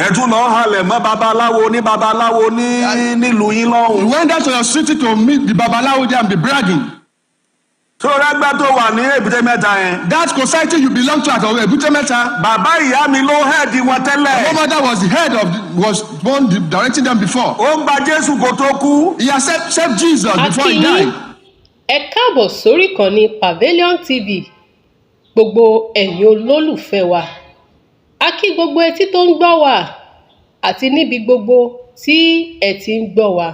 Ẹ tún lọ halẹ̀ mọ́ babaláwo ní babaláwo ní nílùú yín lọ́hùn. You went down to your city to meet the Babalawo there and be bragging. Tó rẹ́gbẹ́ tó wà ní Èbúté Mẹ́ta yẹn. That society you belong to at Ebute Metta, Bàbá ìyá mi ló head wọn tẹ́lẹ̀. my mother was the head of, was one directing them before. Ó gba Jésù kó tó kú. He accepted Jesus A before kí he yín, died. Ẹ káàbọ̀ sórí ìkànnì Pavilion TV. Gbogbo ẹ̀yin olólùfẹ́ wa, a kí gbogbo etí tó ń gbọ́ wa àti níbi gbogbo tí ẹ ti ń gbọ́ wa.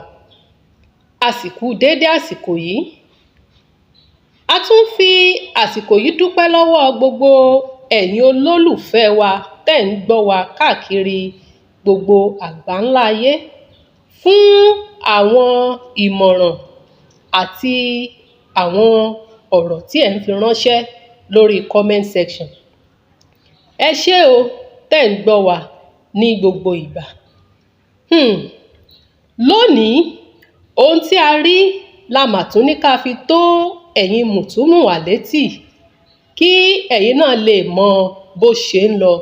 A sì kú déédé àsìkò yìí. A tún fi àsìkò yìí dúpẹ́ lọ́wọ́ gbogbo ẹ̀yin olólùfẹ́ wa tẹ́ ń gbọ́ wa káàkiri gbogbo àgbáńlá ayé fún àwọn ìmọ̀ràn àti àwọn ọ̀rọ̀ tí ẹ̀ ń fi ránṣẹ́ lórí comment section. Ẹ ṣé o tẹ́ ń gbọ́ wa ní gbogbo ìgbà. Lónìí, ohun tí a rí la mà tún ní ká fi tó ẹ̀yin mùtúmùwà létí kí ẹ̀yin náà lè mọ bó ṣe ń lọ.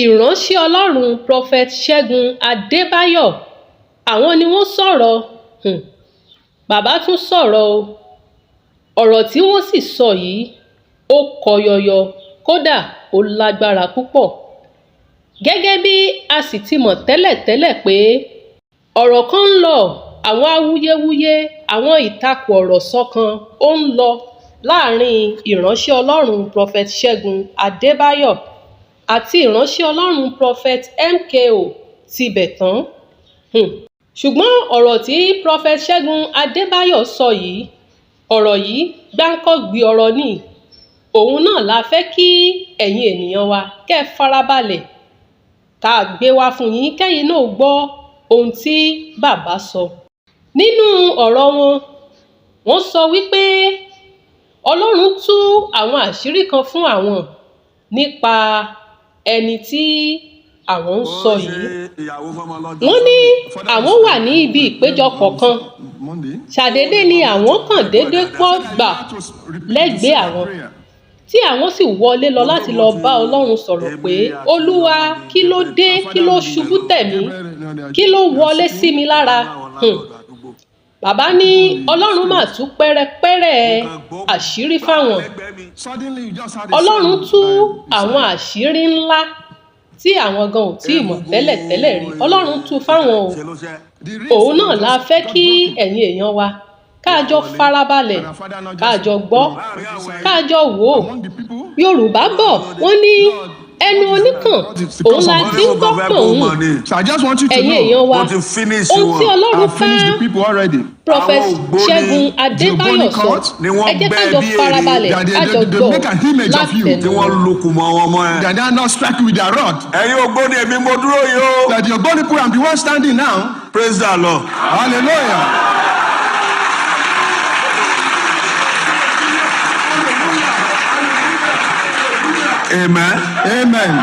Ìránṣẹ́ Ọlọ́run Prophet Ṣẹ́gun Adébáyọ̀, àwọn ni wọ́n sọ̀rọ̀. Bàbá tún sọ̀rọ̀ o. Ọ̀rọ̀ tí wọ́n sì sọ yìí, ó kọ yọyọ, kódà ó lágbára púpọ̀. Gẹ́gẹ́ bí a sì ti mọ̀ tẹ́lẹ̀tẹ́lẹ̀ pé ọ̀rọ̀ kan ń lọ, àwọn awuyewuye, àwọn ìtakò ọ̀rọ̀ sọ́kan ó ń lọ láàrin ìránṣẹ́ Ọlọ́run Prophet Ṣẹ́gun Adébáyọ̀ àti ìránṣẹ́ Ọlọ́run Prophet MKO Tibẹ̀tán. Ṣùgbọ́n ọ̀rọ̀ tí Prophet Ṣẹ́gun Adébáyọ̀ sọ yìí, ọ̀rọ̀ yìí gbáǹkọ́gbì ọ̀rọ̀ ni. Òun náà la fẹ́ kí ẹ̀yin ènìyàn wa kẹ́ ẹ farabalẹ̀ ká gbé wá fún yín, kẹ́yin náà gbọ́ ohun tí bàbá sọ. Nínú ọ̀rọ̀ wọn, wọ́n sọ wípé Ọlọ́run tú àwọn àṣírí kan fún àwọn nípa ẹni tí àwọn ń sọ yìí. Wọ́n ní àwọn wà ní ibi ìpéjọpọ̀ kan, ṣàdédé ni àwọn kàn déédé gbọ́ gbà lẹ́gbẹ̀ẹ́ àwọn, tí àwọn sì wọlé lọ láti lọ bá Ọlọ́run sọ̀rọ̀ pé, "Olúwa, kí ló dé? Kí ló ṣubú tẹ̀ mí? Kí ló wọlé sí mi lára?" Bàbá ní Ọlọ́run mà tú pẹ́rẹpẹ́rẹ àṣírí fáwọn. Ọlọ́run tú àwọn àṣírí ńlá tí àwọn gan ò tí ì mọ̀ tẹ́lẹ̀tẹ́lẹ̀ rí. Ọlọ́run tú fáwọn o. Òun náà la fẹ́ kí ẹ̀yin èèyàn wa ká jọ farabalẹ̀, ká jọ gbọ́, ká jọ wò ó. Yorùbá bọ̀, wọ́n ní ẹnu oníkàn òun la ti ń gbọ́ pọ̀n. So I just want you to Ẹ̀yin know. èèyàn wa, Mo ti finish ohun tí wọn. Ọlọ́run I've finished bá the people already. Prophet Àwọn ògbóni Ṣẹ́gun Adébáyọ̀ sọ, Ni wọ́n ẹ jẹ́ ká bẹ́ jọ bí èrè. farabalẹ̀, ká jọ They gbọ́ make an image of you. látẹnu Tí wọ́n lukùn mọ́ wọn mọ́ ẹ. They are not strike you with their rod. Ẹ̀yin ògbóni, èmi mo dúró yìí o. That the Ogboni people, I'm the one standing now. Praise the Lord. Hallelujah. Amen. Amen.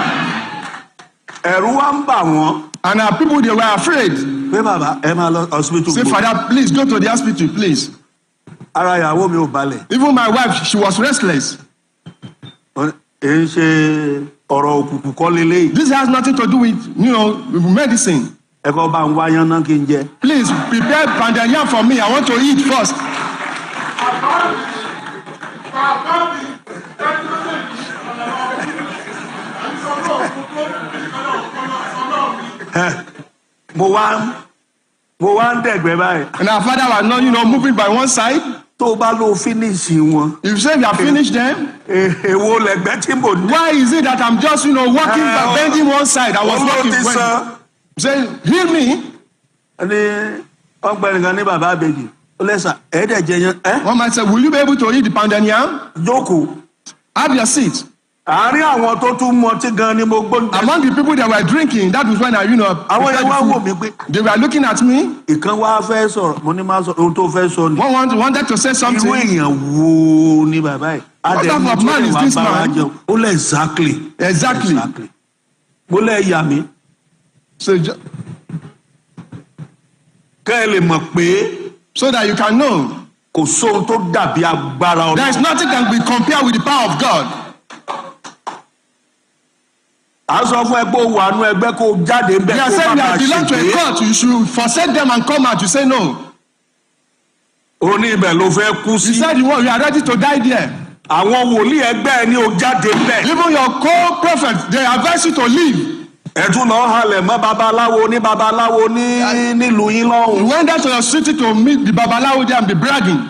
Ẹ̀rù wa ń bà wọ́n. And our people, they were afraid. Pé bàbá, ẹ máa lọ hospital. Say, Gbò. "Father, please go to the hospital, please." Ara ìyàwó mi ò balẹ̀. Even my wife, she was restless. Èyí ṣe ọ̀rọ̀ òkùnkùn kọ́ leléyìí. This has nothing to do with medicine. Ẹ kọ́ bá ń wáyán náà kí n jẹ. Please prepare pounded yam for me. I want to eat first. Mo wá ń dẹ̀gbẹ́ báyìí. And our father was not moving by one side. Tó o bá lọ finish wọn. If you say you have finished them, Èwo lẹ̀gbẹ́ tí mo dé? Why is it that I'm just walking by bending one side? I was Olóò walking ti when sàn. Say, "Heal me." Ní ọgbẹ́ni kan ní bàbá àbèjì. Ó lẹ́sà ẹ̀ẹ́dẹ̀ jẹ yẹn. Ẹ́ One man said, "Will you be able to eat the pounded yam?" Jókòó. Have your seat. Àárín àwọn tó tún mọtí gan ni mo gbóúnjẹ. Among the people that were drinking, that was when I Àwọn prepared yẹn wá the wò food. mí pé They were looking at me. ìkan wá fẹ́ sọ̀rọ̀. Mo ní má sọ ohun tó fẹ́ sọ ni. One wanted to say Irú something. èèyàn wo ni bàbá yìí? What type of man is this man? Ó lẹ̀ exactly. Exactly. Exactly. Mo lẹ̀ yà mí. So, Kẹ́ ẹ lè mọ̀ pé so that you can know kò sóhun tó dàbí agbára there is Ọlọ́run. Nothing can be compared with the power of God. À ń sọ fún ẹ pé o wà nú ẹgbẹ́ kó o jáde ń bẹ̀ They are kó o má saying bàa that belong to a ṣègbé. cult. You should forsake them and come out. You say no. O ní ibẹ̀ ló fẹ́ kú You sí. said you are ready to die there. Àwọn wòlíì ẹgbẹ́ ẹ ní o jáde ń bẹ̀. Even your co-prophets, they advise you to leave. Ẹ tún lọ halẹ̀ mọ́ babaláwo ní babaláwo ní nílùú yín lọ́hùn. You went down to your city to meet the Babalawo there and be bragging.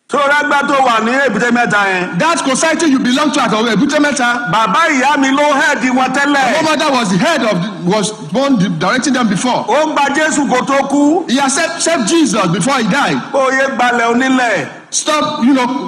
Tó rẹ́gbẹ́ tó wà ní Èbúté Mẹ́ta yẹn. That society you belong to at Ebute Metta, Bàbá ìyá mi ló head wọn tẹ́lẹ̀. my mother was the head of, was one directing them before. Ó ń gba Jésù kó tó kú. He accepted Jesus before he died. Kó o yé gbalẹ̀ onílẹ̀. Stop, Kó o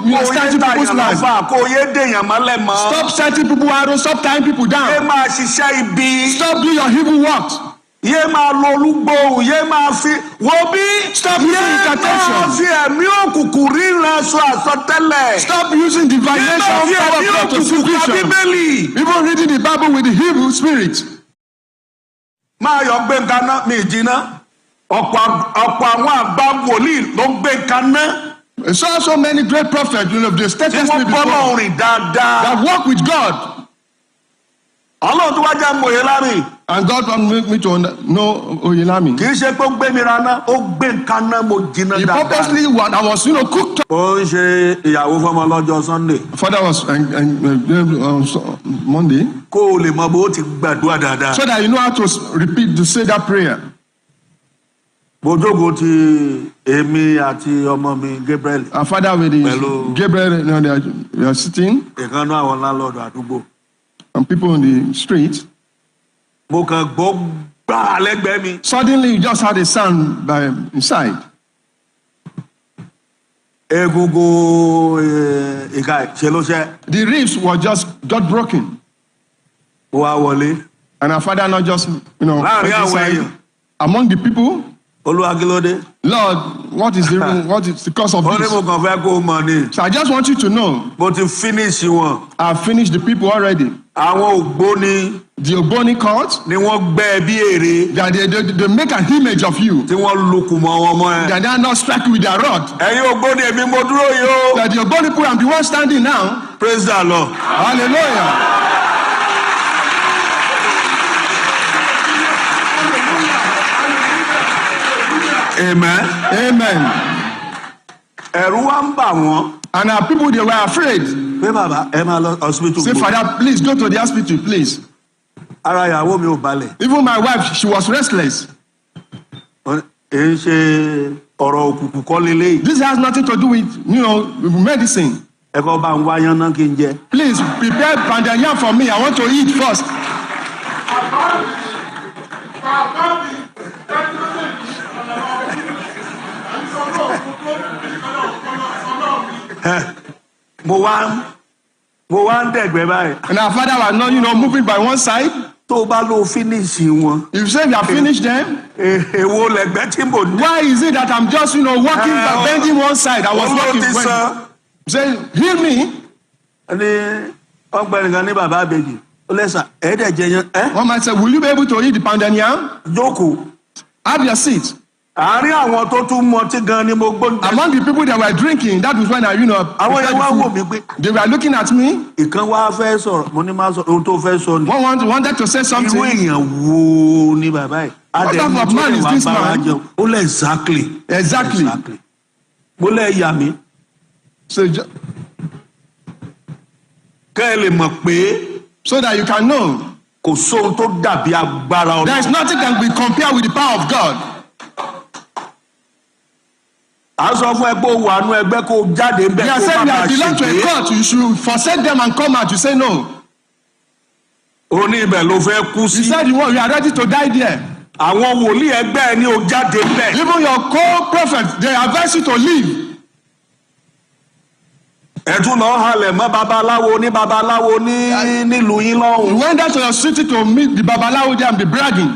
yé starting people's tàyàn lives. lọ́fà. Kó o yé dèèyàn mọ́lẹ̀ mọ́. Stop setting people arrows. Stop tying people Yé down. máa ṣiṣẹ́ ibi. Stop doing your evil works. Yé máa lo olúgbòhùn. Yé máa fi wo bí. Stop using Yé máa incantation. fi ẹ̀mí òkùnkùn ríran sọ àsọtẹ́lẹ̀. Stop using Yé máa divination fi power ẹ̀mí of God to òkùnkùn ka see vision. Bíbélì. Even reading the Bible with the Hebrew spirit. Máa yọ gbé nǹkan náà mi jiná. Ọ̀pọ̀ àwọn àgbà wòlíì ló ń gbé nǹkan náà. I saw so many great prophets, they Tí stated wọ́n me bọ́ before lọ́rùn rìn dáadáa. that walk with God. Ọlọ́run tó wá jẹ́ mòye lámì. And God made me to know Oyelami. Kì í ṣe pé ó gbé mi raná, ó gbé nǹkan náà mo jiná He dáadáa. purposely was, I was, cooked up. Ó ń ṣe ìyàwó fọmọ lọ́jọ́ Sunday. Father was so, Monday, Kó o lè mọ bó o ti gbàdúrà dáadáa. so that you know how to repeat to say that prayer. Mo jókòó ti èmi àti ọmọ mi Gabriel. Our father with his Hello. Gabriel, they are sitting, Ìkan náà àwọn landlord àdúgbò. and people in the street. Mo kàn gbọ́ gbà lẹ́gbẹ̀ẹ́ mi. Suddenly, you just had a sound by inside. Egungun ìka ṣe ló ṣe. The ribs were just got broken. Ó wá wọlé. And our father not just Láàrin went àwọn inside. èèyàn. Among the people, Olúwa kí ló dé? Lord, what is the what is the cause of Ó ní this? mo kàn fẹ́ kó o mọ̀ ni. So I just want you to know, Mo ti finish wọn. I've finished the people already. Àwọn ògbóni The Ogboni cult, ni wọ́n gbẹ́ bí ère that they make an image of you. tí wọ́n lukùn mọ́ wọn mọ́ ẹ. That they are not struck with their rod. Ẹ̀yin ògbóni èmi mo dúró yìí o. That the Ogboni people and the one standing now. Praise the Lord. Hallelujah. Amen. Amen. Ẹ̀rù wa ń bà wọ́n. And our people, they were afraid. Pé bàbá ẹ máa lọ hospital. Say, gbò. Father, please go to the hospital, please. Ara ìyàwó mi ò balẹ̀. Even my wife, she was restless. Ó ní, Èyí ṣe ọ̀rọ̀ òkùnkùn kọ́ leléyìí. This has nothing to do with medicine. Ẹ kọ́ bá ń wá yánná kí n jẹ. Please prepare pounded yam for me. I want to eat first. Mo wá ń dẹ̀gbẹ́ báyìí. And our father was not moving by one side. Tó o bá lọ finish wọn. If you say you have finished them, Èwo lẹ̀gbẹ́ tí mo ní. why is it that I'm just walking by bending one side? I was Olóò walking. ti san. Say, heal me. Ní ọgbẹ́ni kan ní bàbá àbèjì. Ó lẹ́sà ẹ̀ẹ́dẹ̀ jẹ yẹn. Ẹ́ One man said, will you be able to eat the pounded yam? jókòó. Have your seat. Àárín àwọn tó tún mọtí gan ni mo gbóúnjẹ. Among the people that were drinking, that was when I Àwọn prepared yẹn the wá wò food. mí pé They were looking at me. ìkan wá fẹ́ sọ̀rọ̀ mo ní má sọ ohun tó fẹ́ sọ ni. One wanted to say Irú something. èèyàn wo ni bàbá yìí? What type of man is this man? Ó lẹ̀ exactly. Exactly. Mo lẹ̀ yà mí. So, Kẹ́ ẹ lè mọ̀ pé so that you can know kò sóhun tó dàbí agbára there is Ọlọ́run. nothing can be compared with the power of God. À ń sọ fún ẹ pé o wà nú ẹgbẹ́ kó o jáde ń bẹ̀ They are kó o má saying bàa you belong to a ṣègbé. cult. You should forsake them and come out. You say no. O ní ibẹ̀ ló fẹ́ kú You sí. said you are ready to die there. Àwọn wòlíì ẹgbẹ́ ẹ ní o jáde ń bẹ̀. Even your co-prophets, they advise you to leave. Ẹ tún lọ halẹ̀ mọ́ babaláwo ní babaláwo ní nílùú yín You lọ́hùn. went down to your city to meet the Babalawo there and be bragging.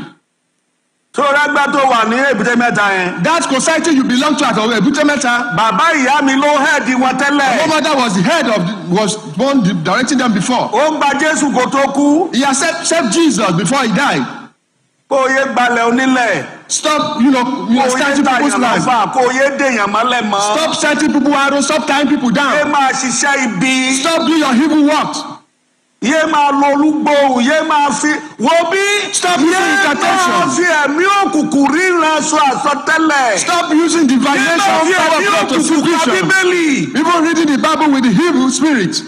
Tó rẹ́gbẹ́ tó wà ní Èbúté Mẹ́ta yẹn. That society you belong to at Ebute Metta, Bàbá ìyá mi ló head wọn tẹ́lẹ̀. my mother was the head of, was one directing them before. Ó ń gba Jésù kó tó kú. He accepted Jesus before he died. Kó o yé gbalẹ̀ onílẹ̀. Stop, Kó o yé starting people's tàyàn lives. lọ́fà. Kó o yé dèèyàn mọ́lẹ̀ mọ́. Stop setting people arrows. Stop tying people Yé down. máa ṣiṣẹ́ ibi. Stop doing your evil works. Yé máa lo olúgbòhùn, yé máa fi wo bí. Stop using Yé máa incantation. fi ẹ̀mí òkùnkùn ríran sọ àsọtẹ́lẹ̀. Stop using Yé divination máa fi power ẹ̀mí of God to òkùnkùn ka see vision. Bíbélì. Even reading the Bible with the Hebrew spirit.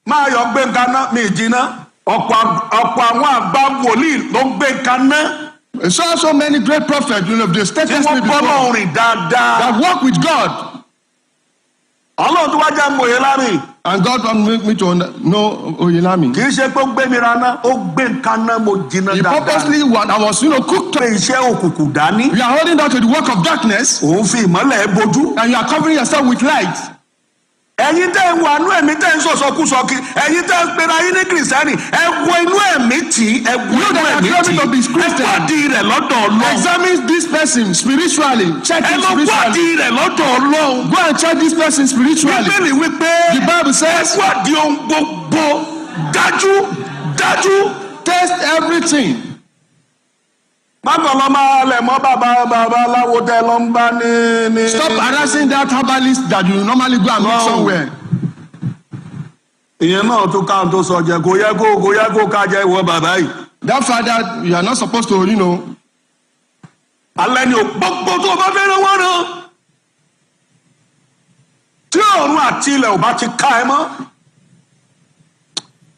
Máa yọ gbé nǹkan náà mi jiná. Ọ̀pọ̀ àwọn àgbà wòlíì ló ń gbé nǹkan náà. I saw so many great prophets, they Tí stated wọ́n me bọ́ before lọ́rùn rìn dáadáa. that walk with God. Ọlọ́run tó wá jẹ́ mòye lámì. And God want me to know Oyelami. Kì í ṣe pé ó gbé mi raná, ó gbé nǹkan náà mo jiná He dáadáa. purposely want, I was cooked. Pé iṣẹ́ òkùnkùn dání. You are holding on to the work of darkness Òun fi ìmọ́lẹ̀ bojú. and you are covering yourself with light. Ẹ̀yin tẹ́ ń wà nú ẹ̀mí tẹ́ ń sọ̀sọ̀kúsọ kí ẹ̀yin tẹ́ ń pera yín ní Kìrìsìtẹ́nì, ẹ wo inú ẹ̀mí tì í, ẹ wo You inú that are ẹ̀mí tì claiming to be í, ẹ Christian. wádìí rẹ̀ lọ́dọ̀ Ọlọ́run. Examine this person spiritually. Check Ẹ him lọ spiritually. wádìí rẹ̀ lọ́dọ̀ Ọlọ́run. Go and check this person spiritually. Bíbélì wípé The Bible says, ẹ wádìí ohun gbogbo dájú dájú. Test everything. Bákan lọ máa lẹ̀ mọ́ bàbá bàbá aláwo tẹ lọ ń bá ní. Stop harassing that herbalist that you normally go and meet No. somewhere. Ìyẹn náà tún káwọn tó sọ jẹ, kò yẹ kó ká jẹ ìwọ bàbá yìí. That father, you are not supposed to. Alẹ́ ni ò gbogbo tó o bá fẹ́ rán wọ́n rán. Tí ọ̀run àti ilẹ̀ ò bá ti ká ẹ mọ́.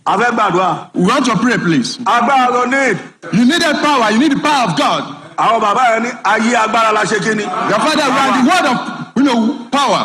A fẹ́ gbàdúrà. We want to pray, please. Agbára ló ní. You need that power. You need the power of God. Àwọn bàbá yẹn ní ayé agbára la ṣe kí ni. Your father, we are in the world of power.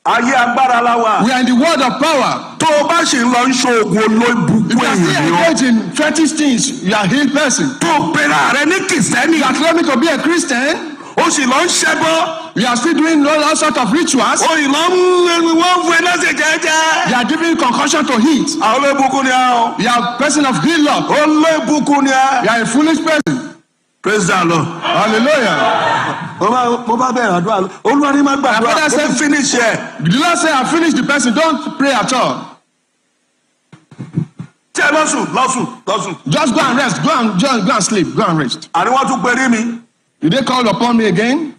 Ayé agbára la wà. We are in the world of power. Tó o bá sì ń lọ ń ṣoògùn olóògùn If you are still èèyàn. engaged in fetish things, you are a healed person. Tó o pera rẹ ní Kìsẹ́nì. You are claiming to be a Christian. O sì lọ ń ṣẹbọ. You are still doing all sorts of rituals. O ì lọ ń wọ́n fún ẹ lọ́sẹ̀ jẹ́jẹ́. You are giving concoction to heat. Àwọn olóòbùkún ni a o. You are a person of good luck. Olóòbùkún ni a. You are a foolish person. Praise the Lord. Hallelujah. Mo bá bẹ̀rẹ̀ àdúrà, Olúwa ní má gbàdúrà, My father mo ti said- finish ẹ̀. The Lord said, I finished the person. Don't pray at all. Tí ẹ lọ́sùn lọ́sùn lọ́sùn. Just go and rest. Go and just go and sleep. Go and rest. Àní wọ́n tún perí mi. Did they call upon me again?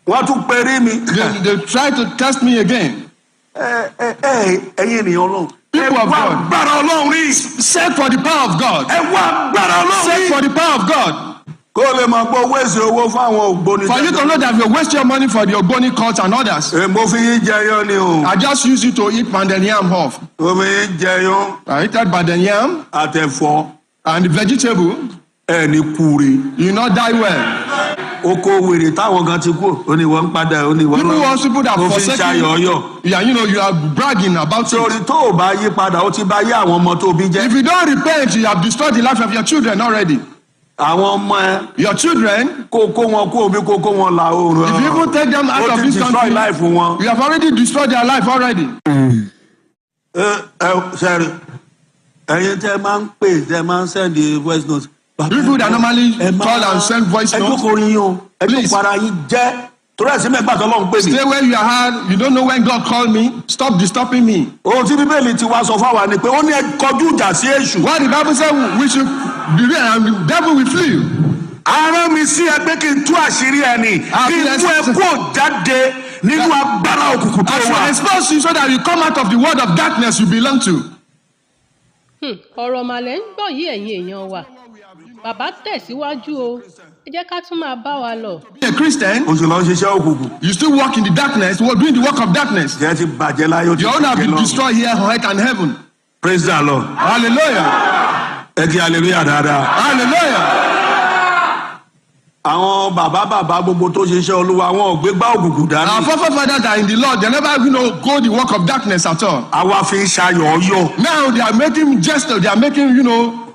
Wọ́n tún perí mi. They try to test me again. Ẹ ẹ ẹ ẹ̀yin ènìyàn Ọlọ́run. Ẹ People of wá God. agbára Ọlọ́run rí. Seek for the power of God. Ẹ wá agbára Ọlọ́run Seek rí. for the power of God. Kó o lè mọ̀ pé owó èsì owó fún àwọn ògbóni. For you to know that you waste your money for the Ogboni cult and others. Mo fi yín jẹyán ni o. I just use you to eat pounded yam off. Mo fi yín jẹyán I eat that pounded yam àtẹ̀fọ́. and the vegetable. Ẹ ní kúre. You not die well. Oko wèrè táwọn kan ti kú. Ó ní wọ́n ń padà, ó ní wọ́n People want people that Ó fi ń forsake ṣayọ̀ọ́yọ̀. you. Yeah, you are bragging about it. Torí tó o bá yí padà, ó ti bá yé àwọn ọmọ tó bí jẹ́. If you don't repent, you have destroyed the life of your children already. Àwọn ọmọ ẹ Your children, kó kó wọn kó omi kó kó wọn la oòrùn. if you even take them out Ó of ti this destroy country, life wọn. you have already destroyed their life already. Ẹ ẹ sẹ́rí, ẹ̀yin tẹ́ máa ń pè, tẹ́ máa ń send voice note. Bàbá, People that normally ẹ máa- call and send voice ẹ notes. jókòó yín o, ẹ Please. jókòó ara yín jẹ́. Torí ẹ̀sìn mẹ́gbà tó lọ́n pè mí. Stay where you are. You don't know when God called me. Stop disturbing me. Ohun tí Bíbélì ti wá sọ fáwa ni pé ó ní ẹ kọjú ìjà sí èṣù. What the Bible said, we should be real and the devil will flee. Arán mi sí ẹ pé kí n tú àṣírí ẹni, kí n mú ẹ kó jáde nínú agbára òkùnkùn tó I wà. should expose you so that you come out of the world of darkness you belong to. Ọ̀rọ̀ màlẹ̀ ń gbọ́ yìí, ẹ̀yin èèyàn wa. Bàbá tẹ̀síwájú o, ẹ jẹ́ ká tún máa bá wa lọ. Be a Christian, Oṣù lọ ń ṣiṣẹ́ òkùnkùn. you still walk in the darkness, doing the work of darkness. Jẹ́ ti bàjẹ́ láyé, ó ti Your own have bàjẹ́ been lọ́run. destroyed here on earth and heaven. Praise the Lord. Hallelujah. Ẹ kí hallelujah dáadáa. Hallelujah. Àwọn bàbá bàbá gbogbo tó ṣiṣẹ́ Olúwa, wọn ò gbé gbá òkùnkùn dání. Our forefathers are in the Lord. They never go the work of darkness at all. Àwa fi ń ṣayọ̀ yọ̀. Now they are making gesture. They are making,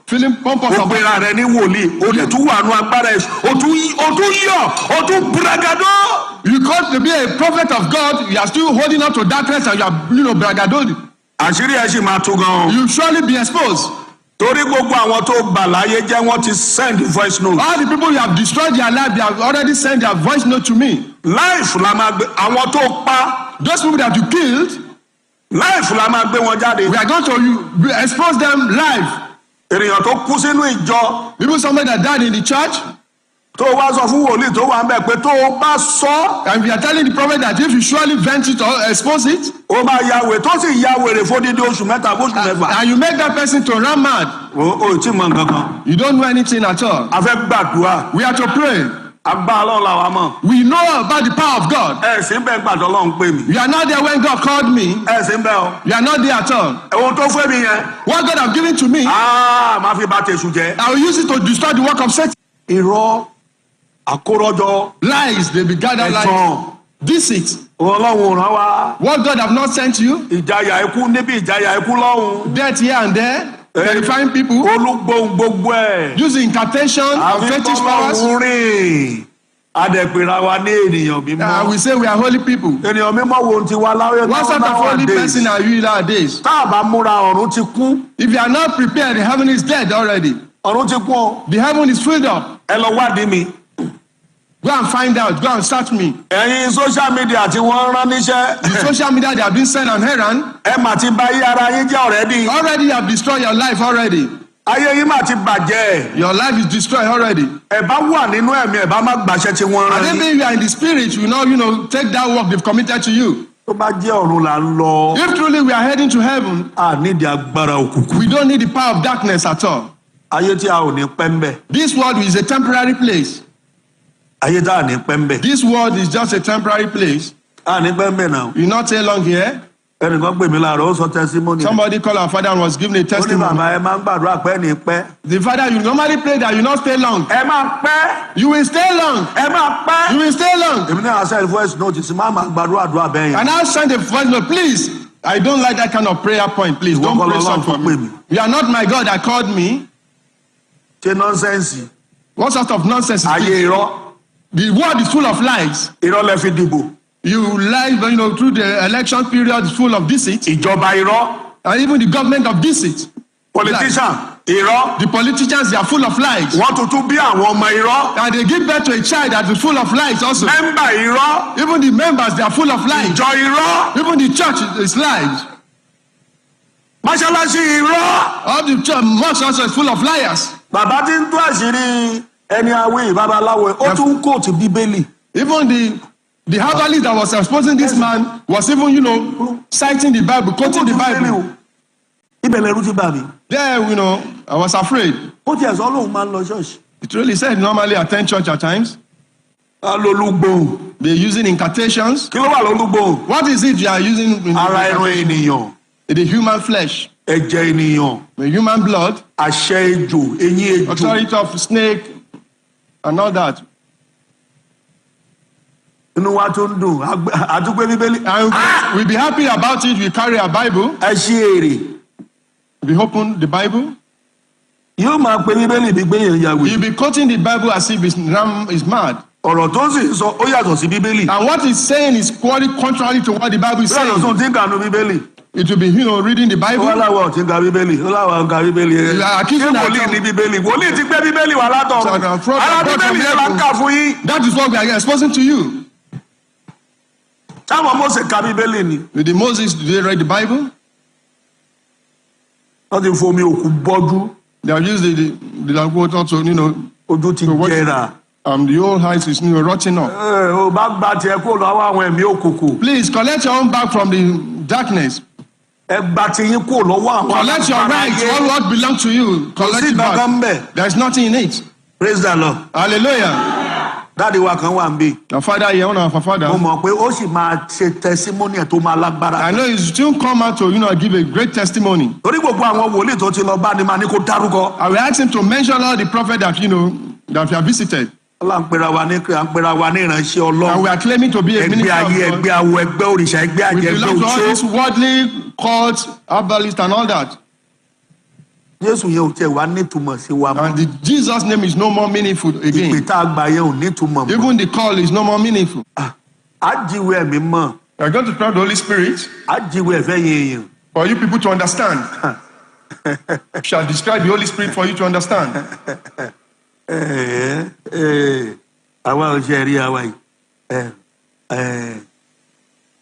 feeling pompous Ó about pera rẹ ní wòlíì, ó lè tún wà nù agbára èṣù, ó tún yọ̀, ó tún bragado. You call to be a prophet of God, you are still holding on to darkness and you are braggadodi. Àṣírí ẹ sì máa tú gan-an. You surely be exposed. Torí gbogbo àwọn tó bà láyé jẹ́, wọ́n ti send voice note. All the people you have destroyed their life, they have already sent their voice note to me. Live la máa gbé àwọn tó pa. Those people that you killed, Live la máa gbé wọn jáde. we are going to expose them live. Ènìyàn tó kú sínú ìjọ Even somebody that died in the church, Tó o wá sọ fún wòlíì tó wà ń bẹ̀ pé tó o bá sọ, And we are telling the prophet that if you surely vent it or expose it, o máa ya wèrè, tó sì ya wèrè fódìdí oṣù 3 fóṣù 6. and you make that person to run mad, O ò tí mọ nǹkan kan. you don't know anything at all. A fẹ́ gbàdúrà. We are to pray. Agbára Ọlọ́run làwa mọ̀. We know about the power of God. Ẹ sì ń bẹ gbàdọ̀ Ọlọ́run pè mí. You are not there when God called me. Ẹ sì ń bẹ o. You are not there at all. Ohun tó fún mi yẹn. What God have given to me, Aa máa fi ba tèṣù jẹ́. I will use it to destroy the work of Satan. Irọ́ àkórọ́jọ Lies, they be gathered lies. ẹ̀tàn. Deceit. Ọlọ́run ò rán wa. What God have not sent you, Ìjayà ikú níbi ìjayà ikú lọ́hùn. death here and there, terrifying people, Olúgbòhùn gbogbo ẹ̀. using incantation of Àfi fetish powers. bọ́lọ́hún rìn. Adẹ̀pẹ̀ra wa ní ènìyàn mímọ́. We say we are holy people. Ènìyàn mímọ́ wo ti wá láwé What sort of holy person are you nowadays? Tá a bá múra ọ̀run ti kún. If you are not prepared, the heaven is dead already. Ọ̀run ti kún o. The heaven is filled up. Ẹ lọ wádìí mi. Go and find out. Go and search me. Ẹ̀yin social media tí wọ́n rán níṣẹ́. The social media, they have been sent on errand. Ẹ mà ti bà ayé ara yín jẹ́ already. Already you have destroyed your life already. Ayé yín mà ti bàjẹ́. Your life is destroyed already. Ẹ bá wà nínú ẹ̀mí ẹ bá má gbàṣẹ tí wọ́n rán And yín. even if you are in the spirit, you know, take that work they've committed to you. Tó bá jẹ́ ọ̀run là ń lọ. If truly we are heading to heaven, A nídìí agbára òkùnkùn. we don't need the power of darkness at all. Ayé tí a ò ní pẹ́ ń bẹ̀. This world is a temporary place. Ayé tá a ní pẹ́ ń bẹ̀. This world is just a temporary place. A ní pẹ́ ń bẹ̀ náà. You will not stay long here. Ẹnìkan pè mí láàárọ̀, ó sọ testimony. Somebody called our father and was given a Ó ní testimony. bàbá ẹ máa ń gbàdúrà pẹ́ ní pẹ́. The father, you normally pray that you not stay long. Ẹ máa pẹ́. You will stay long. Ẹ máa pẹ́. You will stay long. Èmi náà send voice note sí máa máa gbàdúrà àdúrà bẹ́ẹ̀ yẹn. And I send a voice note, please. I don't like that kind of prayer point. Please don't Ìwọ kọ́ pray lọ́lọ́run such for tó pè me. mí. You are not my God that called me. Ṣé nonsense? What sort of nonsense is Ayé this? irọ́. The world is full of lies. Irọ́ lẹ fi dìbò. You lie, through the election period is full of deceit. Ìjọba irọ́. And even the government of deceit. Politician irọ́. The politicians, they are full of lies. Wọ́n tuntun bí àwọn ọmọ irọ́. And they give birth to a child that is full of lies also. Member irọ́. Even the members, they are full of lies. Ìjọ irọ́. Even the church is lies. Mọ́ṣáláṣí irọ́. All the church, mosque also is full of liars. Bàbá tí ń tú àṣírí ẹni awé babaláwo, ó tún ń quote Bíbélì. Even the herbalist that was exposing this man was even, citing the Bible, quoting the Bible. Ibẹ̀ lẹ̀rù ti bà mí. There, I was afraid. Ó tiẹ̀ sọ lóun máa ń lọ ṣọ́ọ̀ṣì. It really said normally attend church at times. Á lolúgbòhùn. They're using incantations. Kí ló wà lólúgbòhùn? What is it you are using in Ara ẹran ènìyàn, the human flesh, ẹ̀jẹ̀ ènìyàn, the human blood, àṣẹ ejò, eyín ejò. authority of snake, and all that. Inú wa tún dùn, àdúgbò Bíbélì. And we be happy about it. We carry our Bible. Ẹ ṣí èrè. We open the Bible. Yóò máa pe Bíbélì bí gbé yẹn ya wèrè. You'll be quoting the Bible as if it's, ram is mad. Ọ̀rọ̀ tó sì ń sọ ó yàtọ̀ sí Bíbélì. And what he's saying is quite contrary to what the Bible is Ó yàtọ̀ saying. sóhun tí ń kà nú Bíbélì. It will be, reading the Ó wá Bible. láwọn ò tí ń ka Bíbélì. Ó láwọn ń ka Bíbélì. You are Ṣé accusing wòlíì our- ní Bíbélì? Wòlíì ti gbé Bíbélì wá látọ̀run. Ara Bíbélì yẹn là ń kà fún yín. That is what we are exposing to you. Táwọn Mósè ka Bíbélì ni. With the Moses, did they read the Bible? Wọ́n ti fomi òkú bọ́jú. They have used the language also, Ojú ti jẹrà. the old house is, rotting up. Ẹ ò bá gba tiẹ̀ kó lọ́wọ́ àwọn ẹ̀mí òkùnkùn. Please collect your own back from the darkness. Ẹ gba tiyín kó lọ́wọ́ àwọn Collect your alágbára rights, ayé. all what belongs to you. Collect Sí it kankan back. ń bẹ̀. There is nothing in it. Praise the Lord. Hallelujah. Daddy wa kan wà ń bí. Our father here, one of our father. Mo mọ̀ pé ó sì máa ṣe testimony ẹ̀ tó máa lágbára. I know he's soon come out to, give a great testimony. Torí gbogbo àwọn wòlíì tó ti lọ bá ni máa ní kó dárúkọ. I will ask him to mention all the prophet that we have visited. Ọlá ń pera wa ní à ń pera wa ní ìránṣẹ́ And Ọlọ́run. we are claiming to be a Ẹgbẹ́ minister of ayé, God. ẹgbẹ́ awo, ẹgbẹ́ òrìṣà, ẹgbẹ́ We àjẹ́, ẹgbẹ́ belong to all òṣó. these worldly cults, herbalists, and all that. Jésù yẹn ò tiẹ̀ wá nítumọ̀ sí wa mọ́. And the Jesus name is no more meaningful Ìpè again. tá a gbà yẹn ò nítumọ̀ mọ́. Even the call is no more meaningful. Á jíwèé ẹ̀mí mọ̀. We are going to pray the Holy Spirit Á jíwèé ẹ̀fẹ́ yẹn èèyàn. for you people to understand. Shall describe the Holy Spirit for you to understand. Ẹ ẹ àwa ò ṣe rí àwa yìí. Ẹ ẹ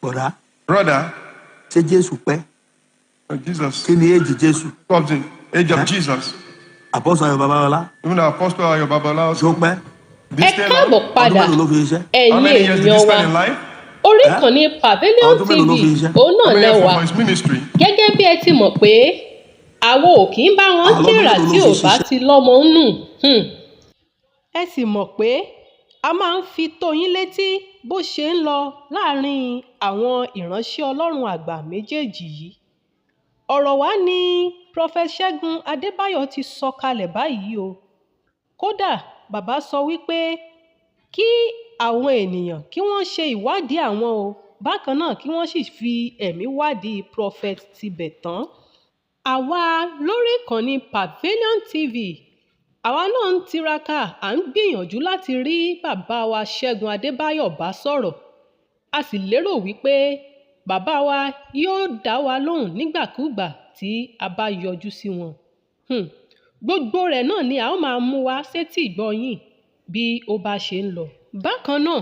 bọ̀dá Brother, ṣé Jésù pẹ́? Jesus, Kí ni éèjì Jésù? of the age of Jesus, Àpọ́sọ̀ Ayọ̀ Babalọ́lá even the Apostle Ayo Babala ṣó pẹ́? Ẹ This káàbọ̀ tailor, Ọdún padà, mélòó ló fi ṣiṣẹ́? How ẹ̀yin many years did he èèyàn wa. spend in life? Orí Ẹ́? ìkànnì Pavilion Ọdún mélòó ló TV fi ṣiṣẹ́? òun náà How many years lẹ́wà. for his ministry? Gẹ́gẹ́ bí ẹ ti mọ̀ pé àwa ò kì í bá wọn Àwọn ọdún tèrà mélòó ló tí fi ò bá ṣiṣẹ́? ti lọ́mọ ń nù. Ẹ sì mọ̀ pé a máa ń fi tó yín létí bó ṣe ń lọ láàrin àwọn ìránṣẹ́ Ọlọ́run àgbà méjèèjì yìí. Ọ̀rọ̀ wá ní Prophet Ṣẹ́gun Adébáyọ̀ ti sọ kalẹ̀ báyìí o. Kódà bàbá sọ wípé kí àwọn ènìyàn kí wọ́n ṣe ìwádìí àwọn o, bákan náà kí wọ́n sì fi ẹ̀mí wádìí Prophet Tibetan. Àwa lórí ìkànnì Pavilion TV, àwa náà ń tiraka, à ń gbìyànjú láti rí bàbá wa Ṣẹ́gun Adébáyọ̀ bá sọ̀rọ̀. A sì lérò wípé bàbá wa yóò dá wa lóhùn nígbàkúùgbà tí a bá yọjú sí wọn. Gbogbo rẹ̀ náà ni a ó máa mú wá sétí ìgbọ́ yín bí ó bá ṣe ń lọ. Bákan náà,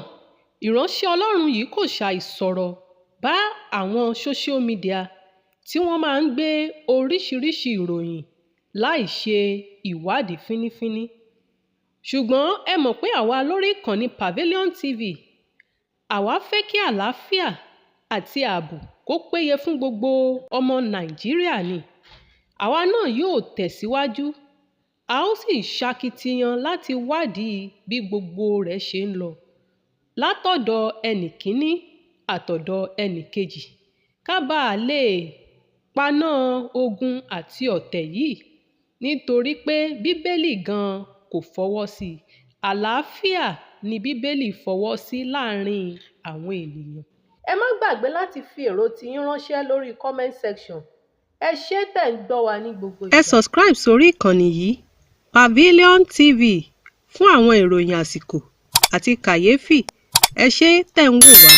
ìránṣẹ́ Ọlọ́run yìí kò ṣàì sọ̀rọ̀ bá àwọn social media tí wọ́n máa ń gbé oríṣiríṣi ìròyìn láì ṣe ìwádìí fínífíní. Ṣùgbọ́n ẹ mọ̀ pé àwa lórí ìkànnì Pavilion TV, àwa fẹ́ kí àlàáfíà àti ààbò kó péye fún gbogbo ọmọ Nàìjíríà ni. Àwa náà yóò tẹ̀síwájú, a ó sì ṣakitiyan láti wádìí bí gbogbo rẹ̀ ṣe ń lọ látọ̀dọ̀ ẹnì kíní àtọ̀dọ̀ ẹnì kejì, ká bàa lè paná ogun àti ọ̀tẹ̀ yìí, nítorí pé Bíbélì gan-an kò fọwọ́ sí i. Àlàáfíà ni Bíbélì fọwọ́ sí láàrin àwọn ènìyàn. Ẹ má gbàgbé láti fi èrò tiyín ránṣẹ́ lórí comment section. Ẹ ṣé tẹ̀ ń gbọ́ wa ní gbogbo Ẹ ìgbà. subscribe sórí ìkànnì yìí Pavilion TV fún àwọn ìròyìn àsìkò àti kàyéfì. Ẹ ṣé tẹ̀ ń wò wá.